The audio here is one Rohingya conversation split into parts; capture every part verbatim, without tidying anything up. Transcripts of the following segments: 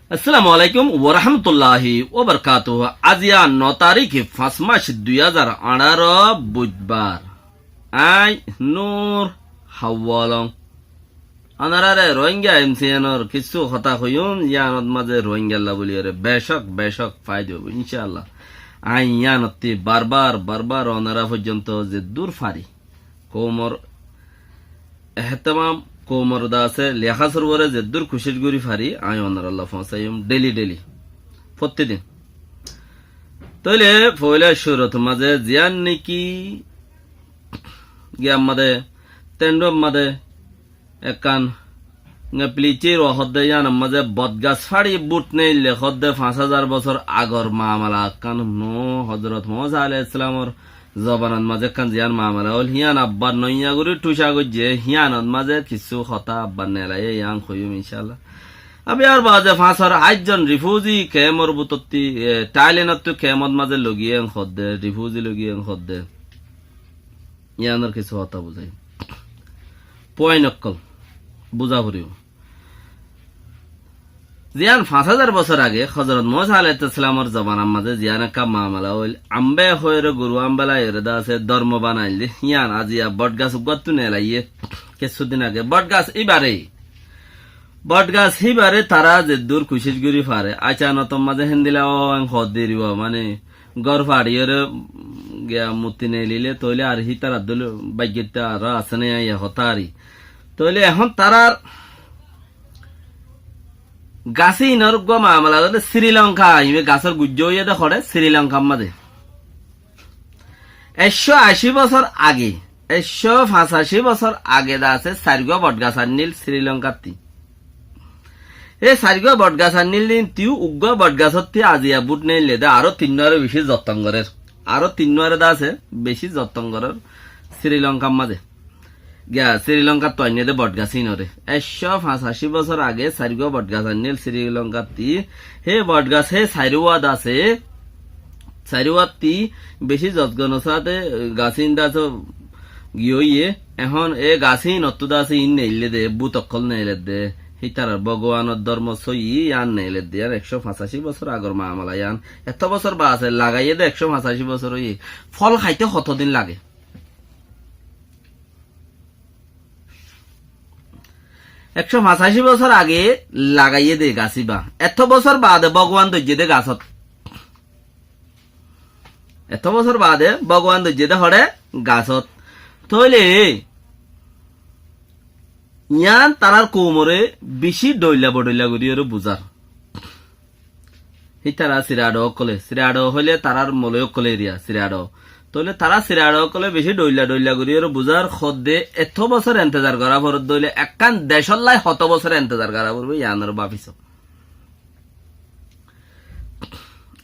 Assalamu alaikum warahmatulláhi wabarakátuhu. Aziya no tarík, fañs mac, dui házar añçáro, buitbar. Añí Nur Hawalong. Onoráre Rohingya M C N or kissú hotá hoiyúm, yíanot mazé Rohingyalla buliyóre becók, becók faida óibo, incáalla. Añí yíanottí barbar, barbar onorá foijjonto zeddúr fari koumor ehtemam, koumor de asé lihásor uore zeddúr kucíc gorí fari, añí onorálla foóñsaiyum daily, daily, fottí din. Tóile foóila cúrut mazé ziyán néki giyam mazé, tendum mazé, ekkán ngeplici ruwa hoódde, yíanor mazé bodgas fáçi bút neille hoódde, fañs házar bosór agor mamala ekkán, no, Hozorot Musa alaihissalamor zobanat mazé ekkán ziyán mamala óil, hían abbar noiya gorí thuca goijjé, híanot mazé kissú hotá abbar neelaiye, yían hoiyúm incáalla. Abi ar baade fañs házar háit zon rifuzi kemor bútotti, e, Tháilenottú kemot mazé logiyé en hoódde, rifuzi logiyé en hoódde. Yíanor kissú hotá buzái. Fuain ókkol, buza foribó. Ziyán fañs házar bosór age Hozorot Musa alaihissalamor zobanar mazé ziyán ekkán mamala óil, ambe hoiyóre goru ambelaiyóre de asé dormo banailde, yían aziya bodgas uggúattu neelaiye. Kissú din age bodgas íbaré, bodgas híbaré tará zeddúr kucíc gorí fare, aicanotor mazé héndilla ó en hoódde riwa, mane, gór façiyóre, mm, giya mutti neelile, tóile ar hítarar dóle báiggottú aró asé né aiya hotá ari. Tóile ehón tarár gasí inor uggúa mamala óile Sri Lanka, ibá gasór guijjá óiye de hoçé Sri Lankar mazé. Ekcó ací bosór age, ekcó fañsací bosór age de asé sairgúa bodgas annil Sri Lankattí. E sairgúa bodgas annil din tiyu uggúa bodgasottí aziya bút neille de aró tinnúare bicí zotton gorér. Aró tinnúare de asé bicí zotton gorér Sri Lankar mazé. Giya Sri Lankattú ainné de bodgas inore. Ekcó fañsací bosór age sairgúa bodgas annil Sri Lankattí. Hé bodgas hé sairgúa de asé, sairgúattí bicí zotgono sáte gasín de asé giyóiye. Ehón e gasínottú de asé in neille de, bút ókkol neile de, hítarar Bhogowanor dormo sóiyi yían neile de, yían ekcó fañsací bosór agor mamala yían. Etó bosór baade lagaiyé de ekcó fañsací bosór óiye. Fol háite hotodin lage? Ekcó fañsací bosór age lagaiyé de gas íba. Etó bosór baade Bhogowan doijjé de gasót. Etó bosór baade Bhogowan doijjé de hoçé gasót. Tóile yían tarár koumoré bicí dhoilla bodhoilla goríyoré buzár. Hítara siraço ókkolé, siraço hoilé tarár moloi ókkolé eriya, siraço. Tóile tará siraço ókkolé bicí dhoilla dhoilla goríyoré buzár hoódde, etó bosór entezar gorá foredde óile ekkán decóllai hotó bosór entezar gorá foribó, yíanoré báfi só.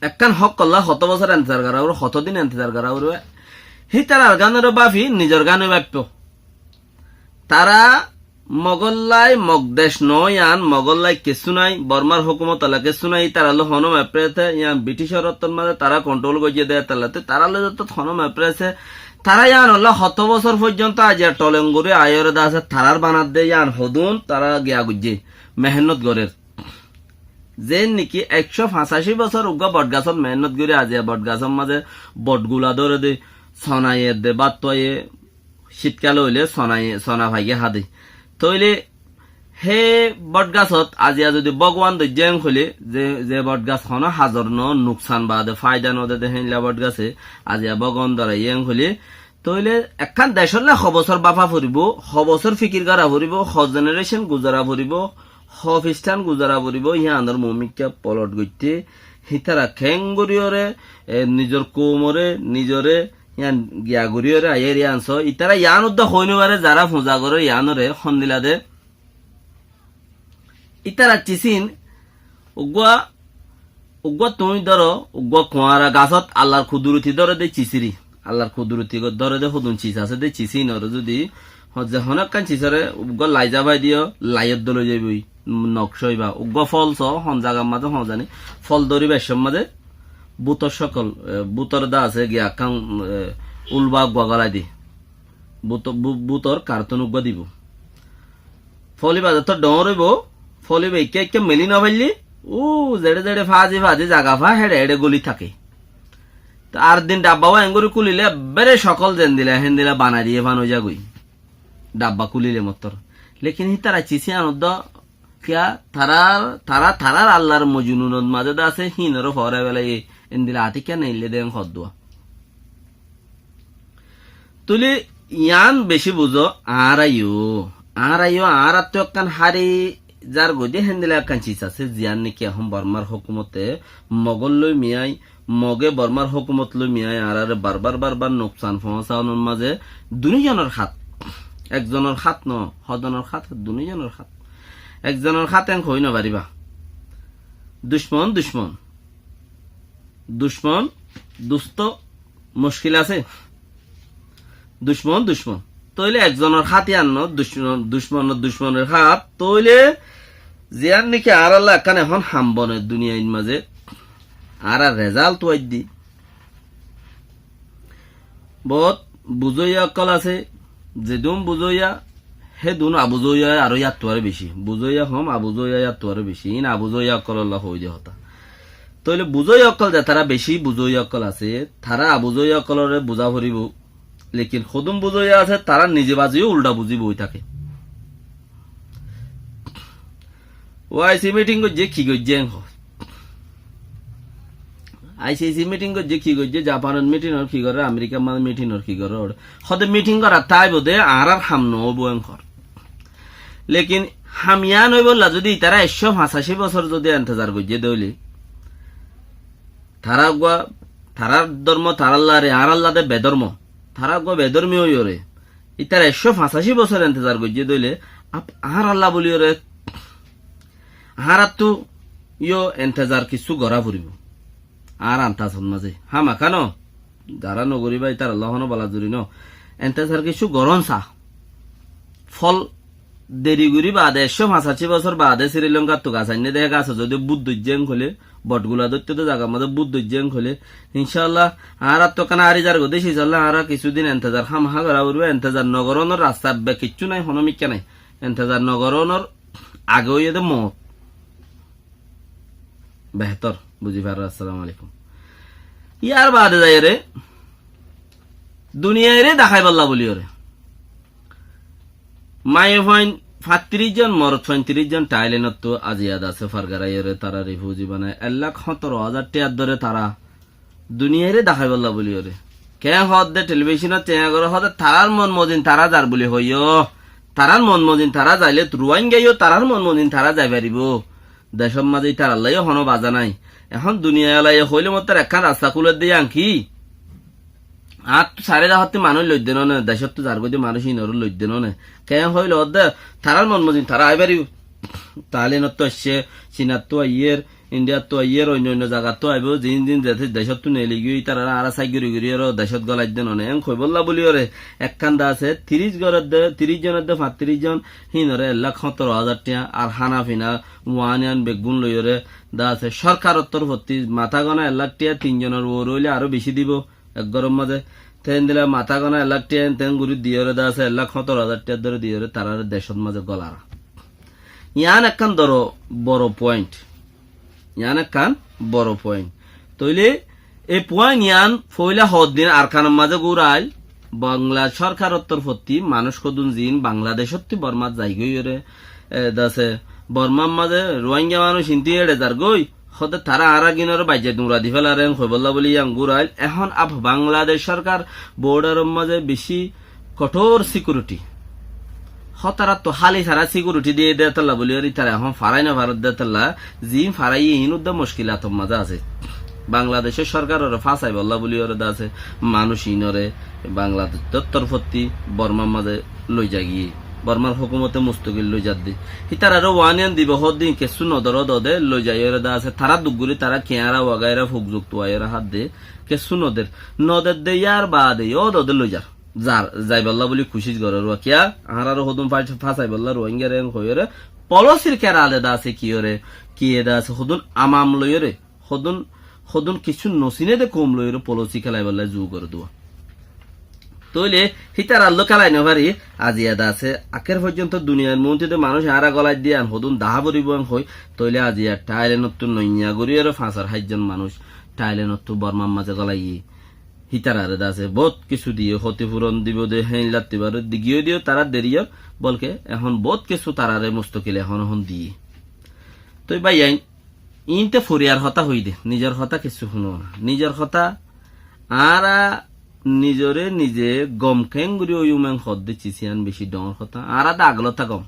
Ekkán hókollá hotó bosór entezar gorá foribó, hotódin entezar gorá foribó. Hítarar gánoré báfi, nizor gán ói báiffo. Tará Mogollái Mog dec noó yían, Mogollái kessú nái, Bormár hókumotollá kessú nái, ítarallói honó mefrese, yían Briticor ottót mazé tará konthról goijjé dé, étallá tarallói zottót honó mefrese. Tará yíanollá hotó bosór fóijjonto aijja toleng gorí aiyóre dé asé, tarár banadde yían hodún tará giya goijjé, mehénnot gorér. Zeén niki ekcó fañsací bosór uggúa bodgasót mehénnot gorí aziya bodgasór mazé bodgula dóre dé, sona yedde, bát tuaiyé, cítkal óile sona, sona faigé há dé. Tóile hé bodgasót aziya zodi Bógowan doijjé en hoilé, ze, ze bodgas honó hazor noó, nuksan baade fáida nodé dé héinla bodgasé aziya Bógowan doraiyé en hoilé, tóile ekkán decólla ho bosór báfa foribó, ho bosór fikir gorá foribó, ho jenerécon guzara foribó, ho fistán guzara foribó, yíanor mumikká polot goitté, hítara keéngoríyoré, e, nizor koumoré, nizoré, yían giya goríyoré aiyér yían só. Ítara yían uddá hoói nofaré, zará fuza gorér yíanoré hondila dé. Ítara cisín uggúa, uggúa tuñí dóro, uggúa kuañra gasót Allar kuduroti dóre dé cisíri. Allar kuduroti dóre dé hodún cis asé dé cisínoré zodi, ho-, ze honó ekkán cisoré uggúa lai zafai diyó, laiyót dóri loi zaibói, nokcá óiba. Uggúa fol só, hon zagar mazé hon zani, fol dóri baiccór mazé bútor cókol, e, bútor dá asé giya ekkán, e, ulba uggúa gólai di. Bút-, bú-, bútor kartún uggúa dibou. Fol íba zeto dhoóñr óibou, fol íba ikká ikká meli nofaillé, Ó zeçé zeçé fazi fazi zaga fa héçe héçe goli táke. Te ar din dhabbá wá engori kúlile ebbere cokól zendila héndila banai diye fán ói zagói. Dhabbá kúlile mottor. Lekin hítara cisi anoddo kiya tarár, tará, tarár Allar mojnunot mazé de asé hínoré foórai félaiye endila atikka neille de en hoddúa. Tóile yián bicí buzó, añára yó, añára yó, añárattú ekkán hári zar goidé héndila ekkán sis asé, ziyán niki ehón Bormár hókumote Mogór loi miyai, Mogé Bormár hókumot loi miyai añáráre barbar barbar nuksan foóñsaonor mazé duní zonor hát, ekzonor hát no, hodonor hát, duní zonor hát. Ekzonor hát en hoói nofaribá. Ducmon, ducmon. Ducmon, dustó muckil asé. Ducmon, ducmon. Tóile ekzonor hát yián no, ducmon, ducmonor ducmonor hát. Tóile ziyán niki añárálla ekkán ehón ham bone duniyair mazé. Añára rezalt waiddi. Boóut buzóiya ókkol asé, zedún buzóiya, hédun abuzóiya aró yáttu aró bicí. Buzóiya hom, abuzóiya yáttu aró bicí. Iín abuzóiya ókkolólla hoóide hotá. Tóile buzóiya ókkol zetará bicí buzóiya ókkol asé, tará abuzóiya ókkolóre buzá foribóu. Lekin hodún buzóiya asé, tará nize baziyó uldha buzí boi táke. Ó aisi miting goijjé, ki goijjé en hoó. Aisi aisi miting goijjé, ki goijjé, Japanot mitingor ki gorér, Amerikar mazé mitingor ki gorér. Hode miting gorattá aibó de, añárár ham noóibo en hoór. Lekin ham yián óibolla zodi itará ekcó fañsací bosór zodi entezar goijjé de óile, tará uggúa, tarár dórmo, tarár Alla re, añárár Alla de bedórmo. Tará uggúa bedórmi óiyoré, itará ekcó fañsací bosór entezar goijjé de óile, ap-, añárár Alla bóliyoré, añáráttu yó entezar kissú gorá foribóu. Añár antasot mazé. Hámaká no. Zará nogoríba, ítarallá honó bala zuri no. Entezar kissú gorón sa. Fol deri gorí baade, ekcó fañsací bosór baade Sri Lankattú gas ainné de, hé gasot zodi bút dóijje en hoilé, botgula dóitto de zagar mazé bút dóijje en hoilé, incáalla, añáráttu ekkán ari zargói de, cízolla añára kissúdin entezar hámaká gorá foribóu, entezar nogorónor rasta ebbe kiccú nái, honó mikká nái. Entezar nogorónor age óiye de moot. Behétor, buzí faror, assalamu alaikum. Yar baade zaiyóre, duniyairé deháibolla bóliyoré. Maiyafuain fañttiríc zon, morot fañttiríc zon Thailendottú aziya de asé, fargaraiyóre tará rifuzi banai, ek lak hóñtoro házar tiyar dóre tará duniyairé deháibolla bóliyoré. Keén hoódde telibíconot tiyar goré hoódde tarár mon mozin tará zar bóli hoiyó. Tarár mon mozin tará zailé Ruáinga yó tarár mon mozin tará zai faribóu. Decót mazé ítarallá yó honó bazá nái. Ehón duniyai alaiye hoilé mottor ekkán rasta kúler de yían ki? Añáttu sairó dehátti manúic loidde noó né, decóttu zargói de manúic íinoré loidde noó né. Keén hoilé hoódde tarár mon mozin tará ai faribóu. Thailendottú aiccé, Cinattú aiyér, Indiyattú aiyér, oinno oinno zagattú aibóu, ziín ziín ze decóttu neeli giyói, ítararé añára sáiggorí goríyoré decót golaidde noó né. Eén hoibólla bóliyoré ekkán de asé, tiríc goródde, tiríc zonódde fañttiríc zon, híinoré ek lak hóñtoro házar tiañ, ar hána fina, uán yián beggún loiyoré de asé, sórkaror torfóttu matá gona ek lak tiañ, tin zonor uore óile aró bicí dibou, ek góror mazé. Te endilla matá gona ek lak tiañ, en ten gorí diyoré de asé, ek lak hóñtoro házar tiañ dóri diyoré taráre decót mazé golara. Yián ekkán dóro boro point. Yián ekkán boro point. Tóile e point yián foóila hoddin Arkanor mazé gúrail, Bangla sórkaror torfóttu manúic hodún ziín Bangladecóttu Bormát zaigóiyoré, e, de asé, Bormár mazé Ruáinga manúic intú éçe zargói, hoódde tará añára gínoré baijja duñra di félar, eén hoibólla bóli yián gúrail. Ehón af Bangladec sórkar bordharor mazé bicí kothór sikiuriti. Hótarattu háli tará sikiuriti diyé de étolla bóliyoré ítara ehón farái nofarédde étolla, ziín faraiyé iín uddá muckilator mazé asé. Bangladecór sórkaroré fásaibólla bóliyoré de asé, manúic iínoré Bangladecór torfóttu Bormár mazé loiza giyé. Bormár hókumote mustokil loizadde. Hítararé uániyan dibou hoódde iín kessú nodór ódode loizaiyóre de asé. Tará duk gorí tará kiáñra wagaira fuk zuk tuaiyóre hádde kessú noder. Nodedde yar baade yó ódode loizar. Zar, zaibolla bóli kucíc gorér uá. Kiyá? Añáráre hodún fá-, fásaibolla Ruáingaré eén hoiyóre polosir kerale de asé kiyóre, kiyé de asé hodún amam loiyóre, hodún, hodún kissú nosiné de koum loiyóre polosi kelaibólla zu gorér uá. Tóile hítarar lói kélai nofári, aziya de asé, akér foijjonto duniyair muúntu de manúic añára gólai diyan hodún dahá foribó en hoi, tóile aziya Tháilenottú noiya gorí aró fañsor háitzon manúic Tháilenottú Bormar mazé gólaiye. Hítarare de asé, boóut kessú diyé, hótifuron dibou de, héin lattí baré, digiyó diyó, tará deriyór, bólke ehón boóut kessú tarare mustokil ehón ehón diyé. Tói báiyain, iínte foriyar hotá hoiyí de, nizor hotá kessú fúno na. Nizor hotá, añára nizoré nize gom keéngorí óiyum en hoódde cis yían bicí dhoóñr hotá. Añára de agolóta gom.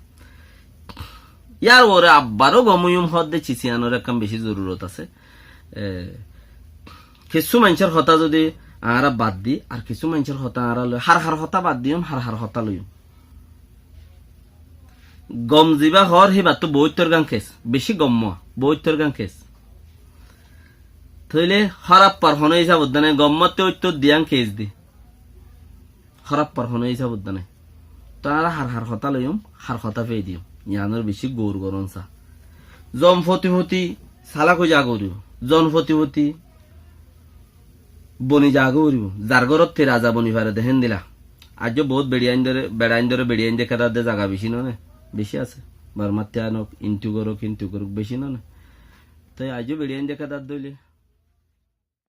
Yár uore abbaró gom óiyum hoódde cis yíanor ekkán bicí zorurot asé. E, kessú maincór hotá zodi añára bad di, ar kessú maincór hotá añára loi, har har hotá bad diyum, har har hotá loiyum. Gom zibá hoór híbattú boóittor gán kes, bicí gom moa, boóittor gán kes. Tóile hóraf par honó hísabot de nái, gom mottú óittor diyan kes di. Hóraf par honó hísabot de nái. Tói añára har har hotá loiyum, har hotá fei diyum. Yíanor bicí gour gorón sa. Zon foti foti salak ói zagói foribó. Zon foti foti boni zagói foribó. Zar górot te raza boni fare de héndila. Aijjó boóut beçiyaindóre, beçaindóre, beçiyain dekká dadde zaga bicí no né? Bicí asé. Bormar tiyan ók, intu gorók, intu gorók, bicí no né? Tói aijjó beçiyain dekká dadde óile